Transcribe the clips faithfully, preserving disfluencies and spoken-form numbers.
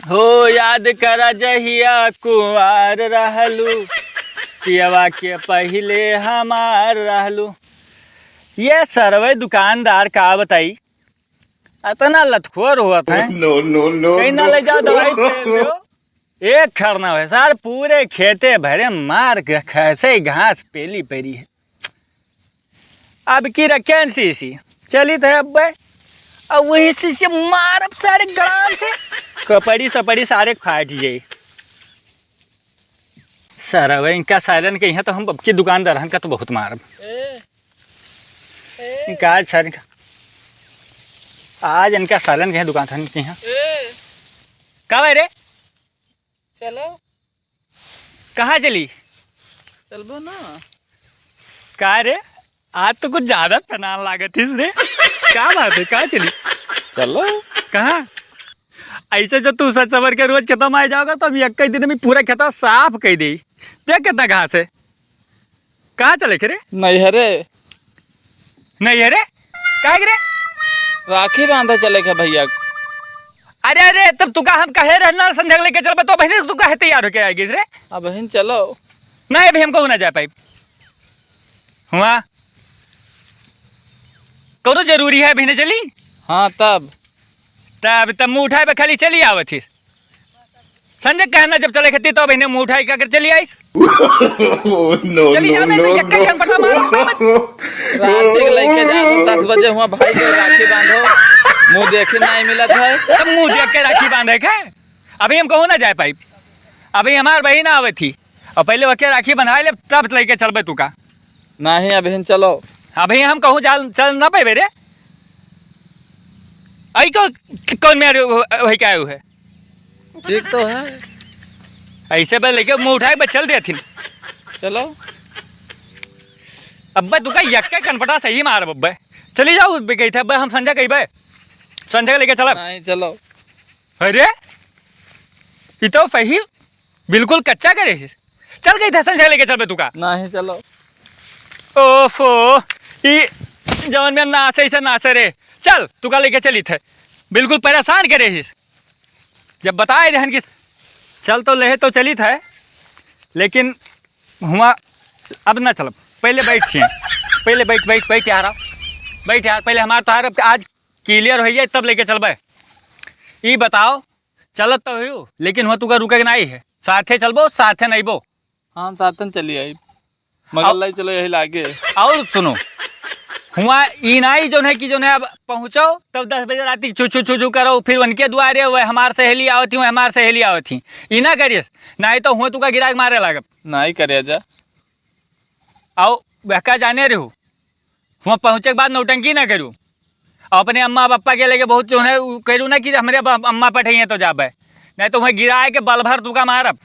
हो याद करा जहिया कुंवार रहलू, पियवा के पहिले हमार रहलू। ये सरवे दुकानदार का बताई, अतना लतखोर होत है। No, no, no, कहीं ना no। ले जाओ दवाई पे हो। एक खरना है सार, पूरे खेते भरे मार के खैसे घास पेली परी है। अब की रखें सीसी, चली थे अब बे। अब वही सीसी मारब सारे गड़ान से, कपड़ी सपड़ी सारे फाट जाई। सरवे इनका सालन के यहाँ तो हम अब की दुकानदार हन का तो बहुत मारब। ए, ए। इनका आज सालन का, आज इनका सालन के यहाँ दुकान था इनके यहाँ। ए। का भाई रे? चलो। कहाँ चली? चलबो ना। का रे? आज तो कुछ ज्यादा पनान लागत हिस रे। का बात है? कहाँ चली? चलो। कहाँ? ऐसे जो तू सच सबर के रोज खेतवा में आ जाओगा तो अभी एक ही दिन में पूरा खेतवा साफ कर दे। देख कितना घास है। कहाँ चले के रे? नैहरे। नैहरे? काहे के रे? राखी बांधे चले के भैया। अरे, अरे, तब तू का हम कहे रहना संझा के लेके चलबे, तो बहिने तू काहे तैयार होके आ गइस रे? अब बहिन चलो। नहीं, अभी हम कहूँ ना जा पाइब। हुआ? कौनो जरूरी है, बहिने चली? हाँ, तब। तब, तब मुँह उठाए बे खाली चली आवत ही। संजय कहना जब चले खती तो बहिने मुँह उठाई का कर चली आइस। Oh, no, चली no, जाओ, नहीं तो no, यक्का no। ही हम पटा मार। रात के लेके जाओ, दस बजे हुआ भाई के राखी बांधो, मुँह देखे नहीं मिलत है। तब मुँह देख के राखी बांधे के? अभी हम कहूँ ना जाए पाइब। अभी हमार बहिन आवत ही और पहले वके राखी बंधाए ले, तब लेके चलबे तू का। नहीं, अभी चलो। अभी हम कहूँ जाल, चल ना पाइबे रे। आई को, कौन में वही क्या है? ठीक तो है। ऐसे बे लेके मुँह उठाए बे चल देथिन। चलो। अब्बे तू का यक्के कनपटा सही मार बब्बे। चली जाओ बे गई थे अब्बे हम संजय कही बे। संजय के लेके चलब। नहीं, चलो। अरे, ये तो सही बिल्कुल कच्चा करे है। चल गई थे संजय लेके चलबे तू का। नहीं, चलो। ओफो, ई जवन में नाचे से नाचे रे। चल, तू का लेके चली थे। बिल्कुल परेशान करे है। जब बताए रहन कि चल तो लेहे तो चली था, लेकिन हुआ अब ना चलब। पहले बैठ छिए, पहले बैठ, बैठ, बैठ यार, बैठ यार, पहले हमार तोहार अब आज clear हो जाए तब लेके चलबे। ई बताओ, चलत तो हुई, लेकिन हुआ तुका रुके के नहीं है, साथे चलबो, साथे नहीं बो। हम साथन चली आई। मगर और लाई चलो यही लागे। और सुनो, हुआ ई नाई जौन है कि जौन है अब पहुँचो तब दस बजे रात छू छू छू छू करो, फिर उनके दुआरे हुए हमार सहेली आवत ही, हुए हमार सहेली आवत ही, ई ना करियस, नाई तो हुए तुका गिराक मारे लागब। नाई करे जा। आओ बहका जाने रहू, हुआ पहुँचे के बाद नौटंकी ना करू। और अपने अम्मा पप्पा के लेके बहुत जो है उ करू ना कि हमरे अब अम्मा पठैया तो जाबे, नहीं तो वहीं गिराए के बल भर तुका मारब।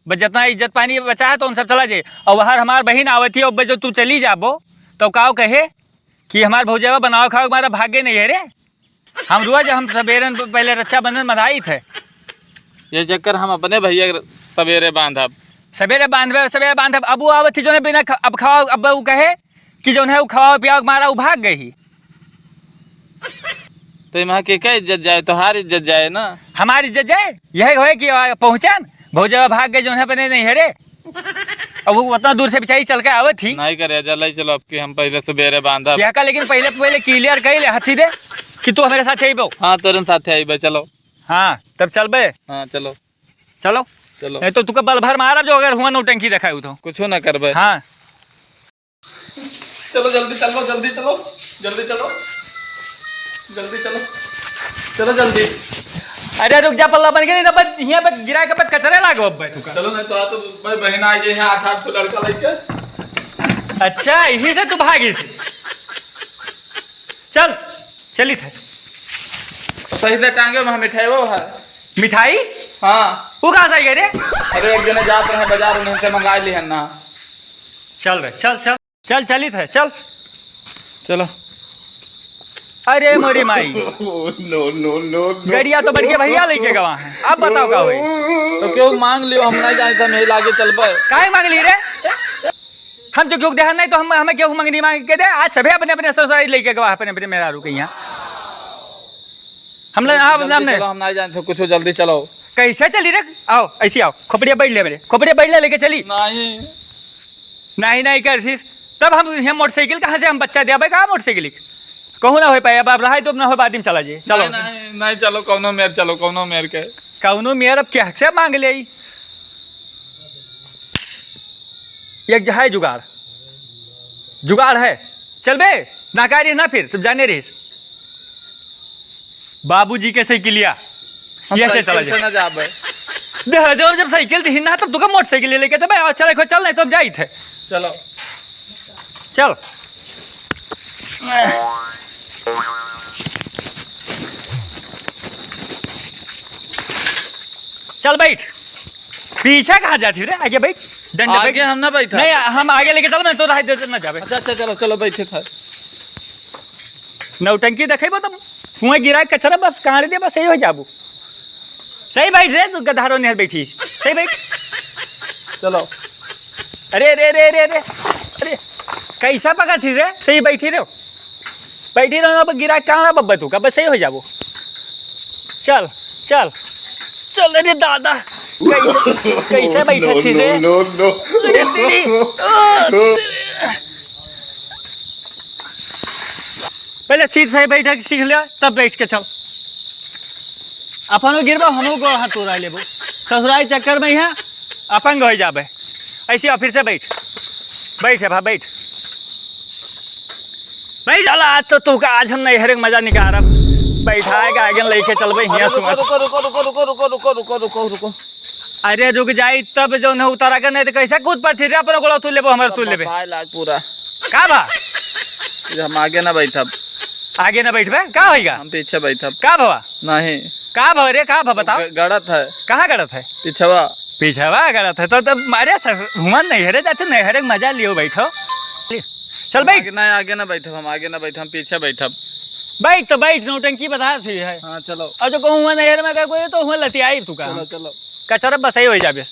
बस जितना इज्जत पानी बचा है तो उन सब चला जाए। और वहाँ हमार बहिन आवत ही, अब जो तू चली जाबो तो काव कहे कि हमार भौजावा बनावा खावा के मारा भागे नहीं है रे। हम रोज हम सवेरे प-, पहले रक्षाबंधन मनाई थे। ये चक्कर हम अपने भैया के सवेरे बांधब। सवेरे बांधबे, सवेरे बांधब। अब वो आवत ही जो है बिना ख-, अब खावा, अब वो कहे कि जौन है, उ खवाओ पियाओ के मारा उ भाग गई ही। तो इमा के का इज्जत जाए? तोहार इज्जत जाए ना। हमार इज्जत जाए? यही होए कि, आ, पहुँचन, भौजवा भाग गए, जौन है, अपने नहीं है रे। अब वो उतना दूर से बेचारी चल के आवत ही। नहीं करे, जा, ले चलो, अब की हम पहले सवेरे बांधब। यह का, लेकिन पहले, पहले clear कही ले, हथी दे कि तू हमारे साथ अइबो। हाँ, तोरे साथ अइबे, चलो। हाँ, तब चलबे। हाँ, चलो। चलो। चलो। नहीं तो तुका बल भर मारब जो अगर हुआ नौटंकी देखाऊ तो। कुछो ना करबे। हाँ। चलो जल्दी चलो, जल्दी चलो, जल्दी चलो, जल्दी चलो, चलो जल्दी। अरे रुक जा, पल्ला बन गया, ना बस यहाँ पे गिरा के बस कचरे लागो अब भाई तू का। चलो नहीं तो, आ तो भाई बहन आ गई है, आठ आठ ठो लड़का लेके। अच्छा, यही से तू भागी से। चल, चली थे। सही से टांगे में मिठाई वो है। मिठाई? हाँ। वो कहाँ से आई गई रे? अरे एक जने जात रहे बाजार, उन्हें से मंगा ली है ना। चल रे, चल, चल। चल, चलित है, चल। चलो। अरे मोरी माई। No, no, no, no। गड़िया तो बढ़िया भैया लेके गवा है। अब बताओ का होई? तो क्यों मांग लियो, हम नहीं जाने, हम यही लागे चलबे। काहे मांग ली रे? हम जो क्यों देहा नहीं तो हम, हमें क्यों मंगनी मांग के दे? आज सभी अपने अपने ससुराल लेके गवा, अपने अपने मेहरारू के यहाँ। हम लोग, चलो, हाँ, जल्दी हमने चलो, हम नहीं जाने, कुछ जल्दी चलो। कैसे चली रे? आओ, ऐसे आओ, खोपड़िया बैठ ले मेरे, खोपड़िया बैठ ले, लेके चली। नहीं। नहीं, नहीं करथिस, तब हम यहाँ मोटरसाइकिल कहाँ से हम बच्चा देबे, कहाँ मोटरसाइकिल? कहूँ ना हो पाए, अब, अब रहाई तो ना हो, बाद में चला जाए। चलो। नहीं, नहीं, नहीं, चलो, कौनो मेर चलो, कौनो मेर के। कौनो मेर अब क्या से मांग ले? एक है जुगाड़, जुगाड़ है। चल बे, ना कह रही ना फिर, तुम जाने रही। बाबूजी के साइकिलिया, हम ये से साइकिल चला से जाए। ना जाबे। दे, जब, जब साइकिल दी ना, तब तुका मोटरसाइकिल लेके तब चले, खो चल, नहीं तो हम जाइत है। चलो। चल। चल बैठ। पीछे कहाँ जाती रे? आगे बैठ। डंडा आगे बैठ। हम ना बैठा। नहीं, हम आगे लेके चल, मैं तो राह दे ना जाबे। अच्छा, अच्छा, चलो, चलो, बैठे था। नौटंकी देखेबो तब हुआ गिरा कचरा बस कहाँ रे बस यही हो जाबो। सही बैठ रे, तू गधारो नियर बैठी। सही बैठ। चलो। अरे, अरे, अरे, अरे, अरे, अरे, कैसा पका थी रे? सही बैठी रहो। बैठी रहो, अब गिरा काना बब्बा तू का, बस सही हो जाबो। चल, चल, चल, अरे दादा, कैसे, कैसे बैठे थी रे? No, no, no, no। अरे तेरी, ओ, तेरी। पहले सीट सही बैठक सीख ले, तब बैठ के चल। अपनो गिरबा, हमो गोड़ हाथ तोड़ा लेबो। ससुराल चक्कर में यहाँ अपंग हो जाबे। ऐसे आओ, फिर से बैठ, बैठ है भा, बैठ, बैठ। चला, आज तो तू का, आज हम नैहर के मजा निकारब। बैठाए के आगे लेके चलबे हियाँ अरे सुआ। रुको, रुको, रुको। अरे रुक जाई तब जौन है उतारा के, नहीं तो कैसे कूद पड़ती रे, अपना गोड़ा तू लेबो, हमार तू लेबे। भाई लाग पूरा। का भा? ये हम आगे ना बैठब। आगे ना बैठबे? का होइगा? हम पीछे बैठब। का भवा? नहीं। का भवा रे, का भवा बताओ? ग-, गड़त है। कहाँ गड़त है? पीछवा। पीछवा गड़त है तो, तब मारे सर, हुआँ नैहरे जाते, नैहरे के मजा लियो, बैठो। चल बैठ। आगे ना, आगे ना बैठब, हम आगे ना बैठब, हम पीछे बैठब। बैठ तो बैठ, नौटंकी बता थी है। हाँ, चलो। और जो कहूँ हुआँ नैहर में गए कोई तो हुआँ लतियाई तू का। चलो, चलो। कचरा बसाई हो जाबे।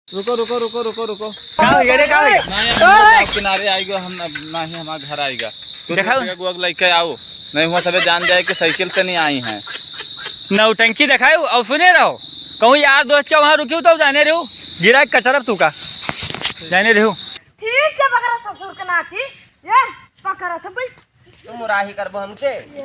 रुको, रुको, रुको, रुको, रुको। का हो गया रे, का हो गया? नहीं, हम लोग गाँव किनारे आइगो, हम अब नहीं, हमारा घर आइगा। तू देखा? दूसरे के गुआ के लइके आओ, नहीं हुआ सबे जान जाए कि साइकिल से नहीं आई हैं। नौटंकी देखाओ और सुने रहो, कहूँ यार दोस्त के वहाँ रुकियो तो जाने रहो, गिरा के कचरा तू का, जाने रहो। ठीक से पकड़ा ससुर के नाती, ये पकड़ा था भाई। तू मुराही करबो हमके? ये,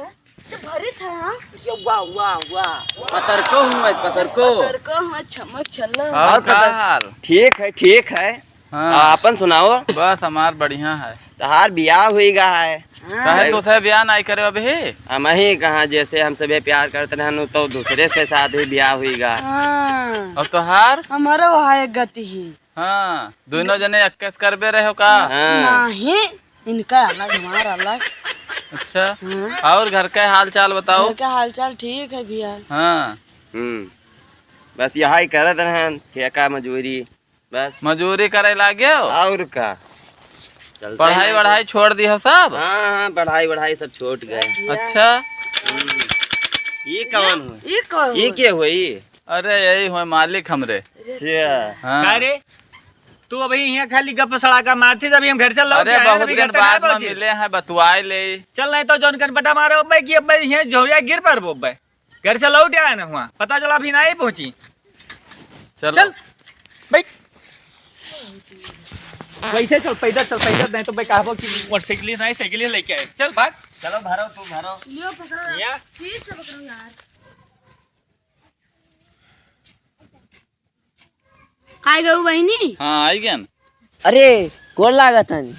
ये भरी था, हाँ? ये वाह, वाह, वाह। पतरको हूँ मैं, पतरको। पतरको हूँ, छमक छल्ला। और और का पतर-, हाल? ठीक है, ठीक है। हाँ। आ, आपन सुनाओ। बस हमार बढ़िया है। तहार बियाह हुई गा है। हाँ। काहे तोसे बियाह नाई करे अभी? हम ही कहाँ, जैसे हम सभे प्यार करते रहन, तो दूसरे से शादी बियाह हुई गा। हाँ। और तोहार? हमारो है गति ही। हाँ, दोनों जने इक्कीस करबे रहे हो का? हाँ। नहीं, इनका अलग, हमार अलग। अच्छा। हाँ। और घर के हाल चाल बताओ। घर के हाल चाल ठीक है भैया। हाँ। हम्म, बस यही करत रहन, ठेका मजूरी, बस। मजूरी करे लागे हो? और का? चलते पढ़ाई नहीं तो। वढ़ाई छोड़ दी हो सब? हाँ, हाँ, पढ़ाई वढ़ाई सब छोड़ गए। अच्छा। हम्म। ये कौन हुआ? ये कौन ये हुआ? के हुआ ये? अरे, यही हुए मालिक हमरे। अच्छा। हाँ। का रे? तू अभी यहाँ खाली गप सड़ाका मारती, अभी हम घर चल रहो, अरे, क्या है? बहुत अभी दिन घर तक बाद ना में पहुँची। मिले हैं, बतुआए ले। चल, नहीं तो जौन कर बटा मारो अब्बे कि अब्बे यहाँ झोरिया गिर पर अब्बे। घर से लौट आए ना हुआ, पता चला अभी ना ही पहुँची। चलो। चल, बैठ। वैसे चल, पैदल चल, पैदल, नहीं तो मैं कहबो कि मोटरसाइकिल नहीं, साइकिल लेके आए। चल, भाग। चलो, भरो, तू भरो। लियो, पकड़ो। या? ठीक से पकड़ो यार। आइ गऊ बहिनी? हाँ, आइ गन। अरे, गोड़ लागत हन।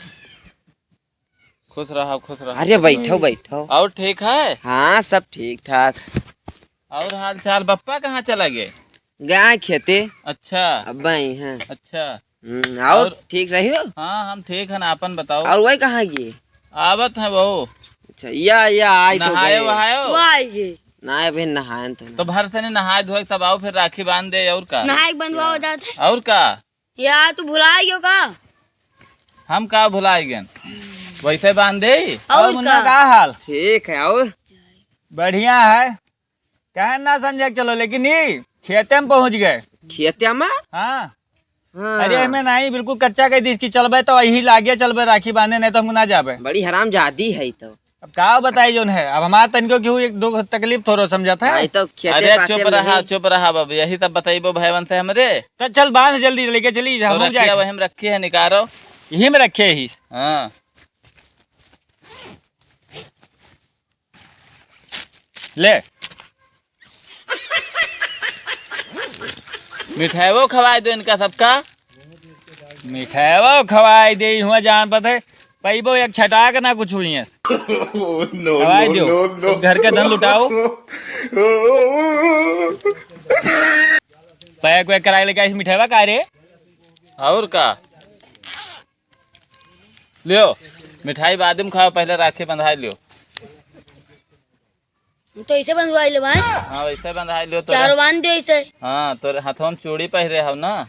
खुश रहा, खुश रहा, अरे, खुश बैठो, रहा। बैठो। और ठीक है? हाँ, सब ठीक ठाक। और हाल चाल, बप्पा कहाँ चला गए? गए खेते। अच्छा। अब आई हैं। अच्छा। हम्म, और और? ठीक रही हो? हाँ, हम ठीक हन, आपन बताओ। और वही कहाँ गए? आवत हैं वो। अच्छा, या, या, आई तो नहाए गए। वहाए हो? वो आई गए। ना, अभी नहाए तो तो ना। भर से नहीं नहाए धोए, तब आओ फिर राखी बांध दे, और का? नहाए के बंधुआ हो जाते। और का? या, तू भुला गयो का? हम का भुला गए? वैसे बांध दे। और और मुन्ना का? का हाल? ठीक है, और? बढ़िया है। काहे ना संजय, चलो, लेकिन ई खेते में पहुँच गए। खेते में? हाँ। हाँ। अरे, एमे नहीं, बिल्कुल कच्चा कह दी कि चलबे तो यही लागे चलबे राखी बांधे, नहीं तो हम ना जाबे। बड़ी हरामजादी है ई तो। अब का बताई जौन है, अब हमार तनिको केहू एक दुख तकलीफ थोड़ो समझत है। भाई तो खेते अरे पाते चुप में रहा, नहीं। चुप रहा बाबू, यही सब बतइबो भाईवन से हमरे। तो चल बांध जल्दी लेके चली, तो हम रखिया जाए। वही में रखी है, निकारो। यही में रखे ही। हाँ। ले। मिठाइवो खवाए दो इनका सबका। मिठाइवो खवाए दे, हुआ जान पते, पइबो एक छटाक ना कुछ हुई है। Oh, no, खवाए no, दियो। No, no। घर के धन लुटाओ। पैक वैक कराए लेके आइस मिठाइवा का रे? और का? लियो, मिठाई बाद में खाओ, पहले राखी बंधाई लियो। हम तो ऐसे बंधवाई ले भाई। हाँ, वैसे बंधाई लियो तो। चारों बांध दियो ऐसे। हाँ, तोरे हाथवा में चूड़ी पहिरे हव ना।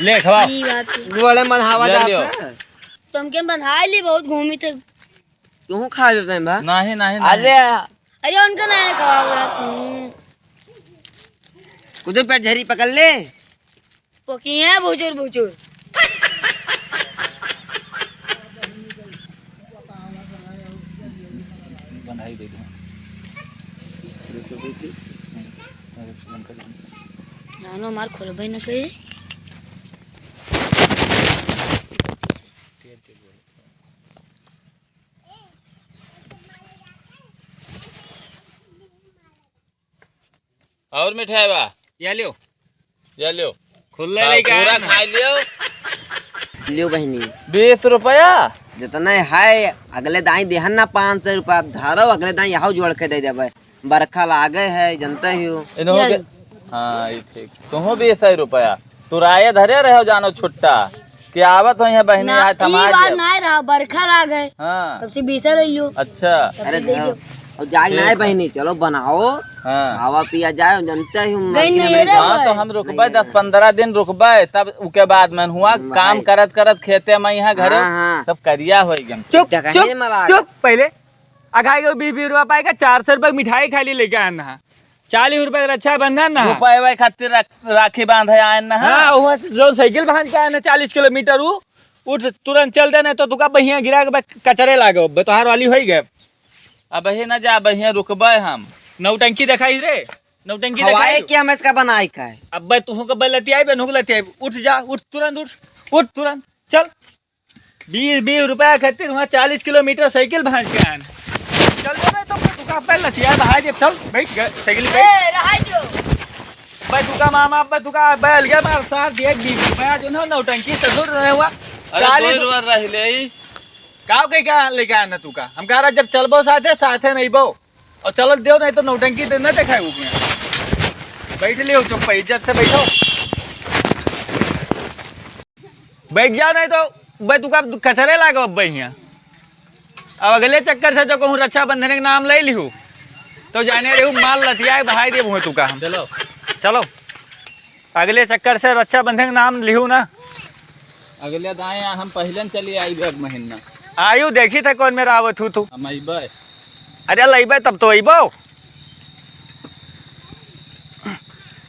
ले, खवा। ई बात है। गोड़े बंधावा ले जात लियो। है। तो हमके बंधाई ली, बहुत घूमी थे। तू खा लेते हैं बा? नहीं, नहीं, नहीं। अरे। अरे, उनका नहीं खवा रहा तू। कुछ पेट झरी पकड़ ले। पोकिया भुजुर भुजुर। बंधाई दे दे। जानो मार खोलबे न करी। और मिठाई बा? या लियो। या लियो। खुल्ले हाँ, लेके पूरा आया ना। खा लियो। लियो बहिनी। बीस रुपया? जितना है, अगले दाई देहन ना पाँच सौ रुपया, अब धरो, अगले दाई यहाँ जोड़ के दे देबे। बरखा लागे है, जनते ही हो। इन्हों या के, लो। हाँ, ये ठीक। तुहो बीस रुपया। तुराए धरे रहो जानो छुट्टा। कि आवत हो यहाँ बहिनी, ना, आज थमा ई बात जाब। ना रहा, बरखा लागे। हाँ। तब से बीस ले लियो। अच्छा। तब अरे से दे धरो। दियो। अब जाए ठीक ना है है। बहिनी, चलो बनाओ। हाँ। खावा पिया जाए, जनते ही हो, गई मार्केट नहीं में रे जाओ। हाँ, तो भाई। हम रुकबे, नहीं, दस नहीं। पन्द्रह दिन रुकबे, तब उके बाद मन हुआ, भाई। काम करत करत खेते में यहाँ घरे, हाँ, हाँ। तब करिया होई गम। चुप, देखा चुप, है मला। चुप, पहले अघाई को बीस बीस रुपया पाएगा, चार सौ रुपया की मिठाई खाली लेके आना है। चालीस रुपया का रक्षाबंधन ना। रुपये खातिर राख-, राखी बांधे आए ना। हाँ, वहाँ से जौन साइकिल बांध के आए ना चालीस किलोमीटर, उ उठ तुरंत चल दे, नहीं तो तुका बहिया गिरा के बस कचरे लागो, बतोहार वाली होई गए। अब ही ना जा, बहिया रुकबे हम। नौटंकी देखाई रे, नौटंकी हवाए देखाई। क्या हम इसका बनाई का है? अब बे तुहू का बे लतियाई, बे नुक लतियाई। उठ जा, उठ तुरंत, उठ, उठ तुरंत, चल। बीस, बीस रुपया खातिर वहाँ चालीस किलोमीटर साइकिल भांज के आन। चल जा बे, तो दुका पे लतिया बहाई दे, चल, बैठ ग-, साइकिल पे। ए, रहाई दियो। बे दुका मामा, बे दुका, बे अलगे मार सार दिए, बीस रुपया जो ना नौटंकी ससुर रहे हुआ। अरे, चालीस दो रुपया रह ले। काव के क्या लेके आना तू का? हम कह रहा, जब चलबो साथे, साथे नहीं बो। और चलत देव, नहीं तो नौटंकी दे, न देखाए उसमें। बैठ लियो चुप पे, इज्जत से बैठो। बैठ जाओ, नहीं तो बे तुका कचरे लागो अब बे हियाँ। अब अगले चक्कर से जो कहूँ रक्षाबंधन के नाम ले लिहू, तो जाने रहू माल लतिया के बहाई देबो तुका हम। चलो। चलो। अगले चक्कर से रक्षाबंधन के नाम लिहू ना। अगले दाएँ हम पहले न चली आई एक महीना। आयु देखी था कौन मेरा आवत हूँ तू। हम अइबे। अरे लइबे तब तो अइबो।